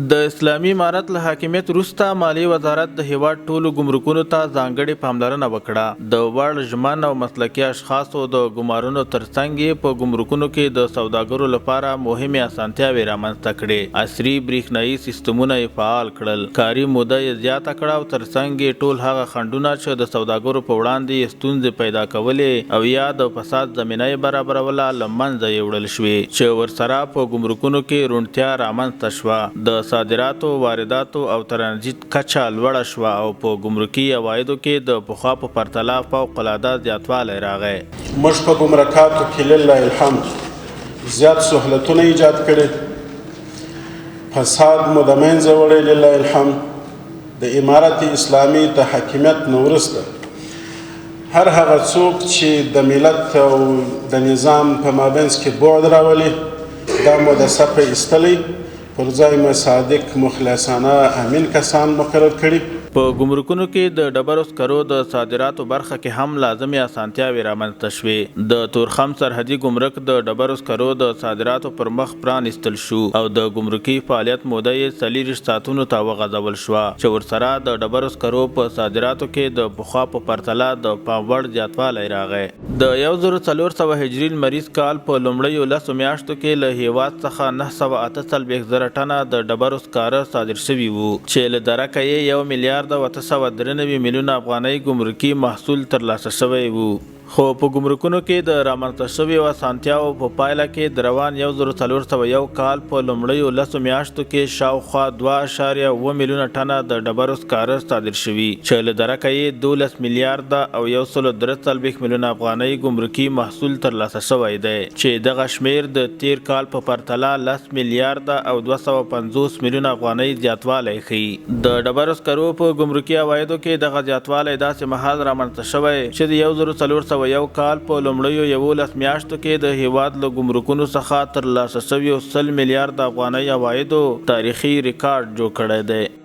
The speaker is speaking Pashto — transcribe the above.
د اسلامي امارت له حاکمیت وروسته مالیې وزارت د هېواد ټولو ګمرکونو ته ځانګړې پاملرنه وکړه. د وړ، ژمن او مسلکي اشخاصو د ګمارنو ترڅنګ یې په ګمرکونو کې د سوداګرو لپاره مهمې اسانتیاوې رامنځته کړې، عصري برېښنايي سیستمونه یې فعال کړل، کاري موده یې زیاته کړه او ترڅنګ یې ټول هغه خنډونه چې د سوداګرو په وړاندې یې ستونزې پیدا کولې او یا د فساد زمینه یې برابروله، له منځه یې وړل شوې چې ورسره په ګمرکونو کې روڼتیا رامنځته شوه، د صادراتو، وارداتو او ترانزیت کچه لوړه شوه او په ګمرکي عوایدو کې د پخوا په پرتله فوق العاده زیاتوالی راغی. موږ په ګمرکاتو کې لله الحمد زیات سهولتونه ایجاد کړي، فساد مو د منځه وړی لله الحمد. د امارت اسلامي د حاکمیت نه وروسته هر هغه څوک چې د ملت او د نظام په مابینځ کې بعد راولي، دا مو د صفه ایستلی، پر ځای مو صادق، مخلصانه، امین کسان مقرر کړي. په ګمرکونو کې د ډبرو سکرو د صادراتو برخه کې هم لازمې اسانتیاوې رامنځته شوې. د تورخم سرحدي ګمرک د ډبرو سکرو د صادراتو پر مخ پرانیستل شو او د ګمرکي فعالیت موده یې 24 ساعتونو ته وغځول شوه چې ورسره د ډبرو سکرو په صادراتو کې د پخوا په پرتله د پام وړ زیاتوالی راغی. د 1400 هجري لمریز کال په لومړیو 10 میاشتو کې له هېواد څخه 948 زره ټنه د ډبرو سکاره صادر شوي وو چې له درکه یې 1 میلیارد او 893 میلیونه افغانۍ ګمرکي محصول ترلاسه شوی وو. خو په ګمرکونو کې د رامنځته شویو اسانتیاوو په پایله کې د روان 1401 کال په لومړیو 10 میاشتو کې شاوخوا 2.7 میلیونه ټنه د ډبرو سکاره صادر شوي چې له درکه یې 12 میلیارده او 143 میلیونه افغانۍ ګمرکي محصول ترلاسه شوی دی چې دغه شمېر د تېر کال په پرتله 10 میلیارده او 250 میلیونه افغانۍ زیاتوالی ښيي. د ډبرو سکرو په ګمرکي عوایدو کې دغه زیاتوالی داسې مهال رامنځته شوی چې د 1401 کال په لومړیو 11 میاشتو کې د هېواد له ګمرکونو څخه ترلاسه شویو 100 میلیارده افغانۍ عوایدو تاریخي ریکارډ جوړ کړی دی.